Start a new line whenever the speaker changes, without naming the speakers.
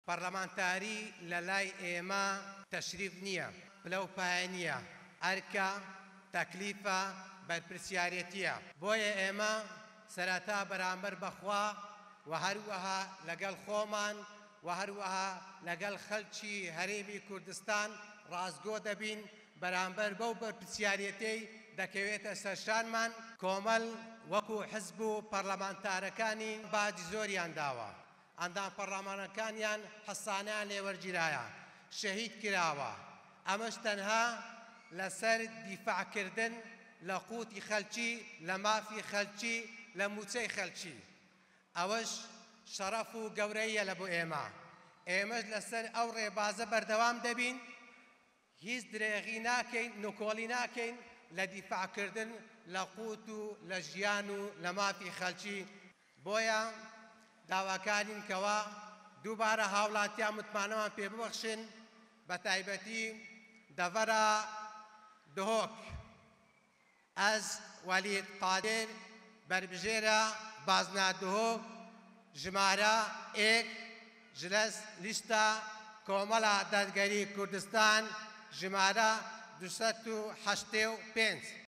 پەڕلەمانتاری لە لای ئێمە تەشریف نییە، پلە و پایە نییە، ئەرکە، تەکلیفە، بەرپرسیارێتییە. بۆیە ئێمە سەرەتا بەرامبەر بە خوا و هەروەها لەگەڵ خۆمان و هەروەها لەگەڵ خەلکی هەرێمی کوردستان ڕاستگۆ دەبین بەرامبەر بەو بەرپرسیارێتیەی دەکەوێتە سەرشانمان. کۆمەل وەکو حزب و پەڕلەمانتارەکانی باجی زۆریان داوە، ئەندام پەڕلەمانەکانیان حەسانەیان لێوەرگیرایە، شەهید کراوە، ئەمەش تەنها لەسەر دیفاع کردن لە قوتی خەلکی، لە مافی خەلکی، لە موچەی خەلکی. ئەوەش شەڕەف و گەورەییە لە بۆ ئێمە. ئێمەش لەسەر ئەو ڕێبازە بەردەوام دەبین. هیچ درێغی ناکەین، نکۆڵی ناکەین لە دیفاع کردن لە قوت و لە ژیان و لە مافی خەلکی. بۆیە داواکارین کەوا دووبارە هاوڵاتیان متمانەمان پێ ببەخشن، بەتایبەتی دەڤەرا دهۆک. ئەز وەلید قادر بەربژێرە بازنە دهۆک ژمارە ئێک ژلەس لیستە کۆمەڵە دادگەری کوردستان ژمارە 285.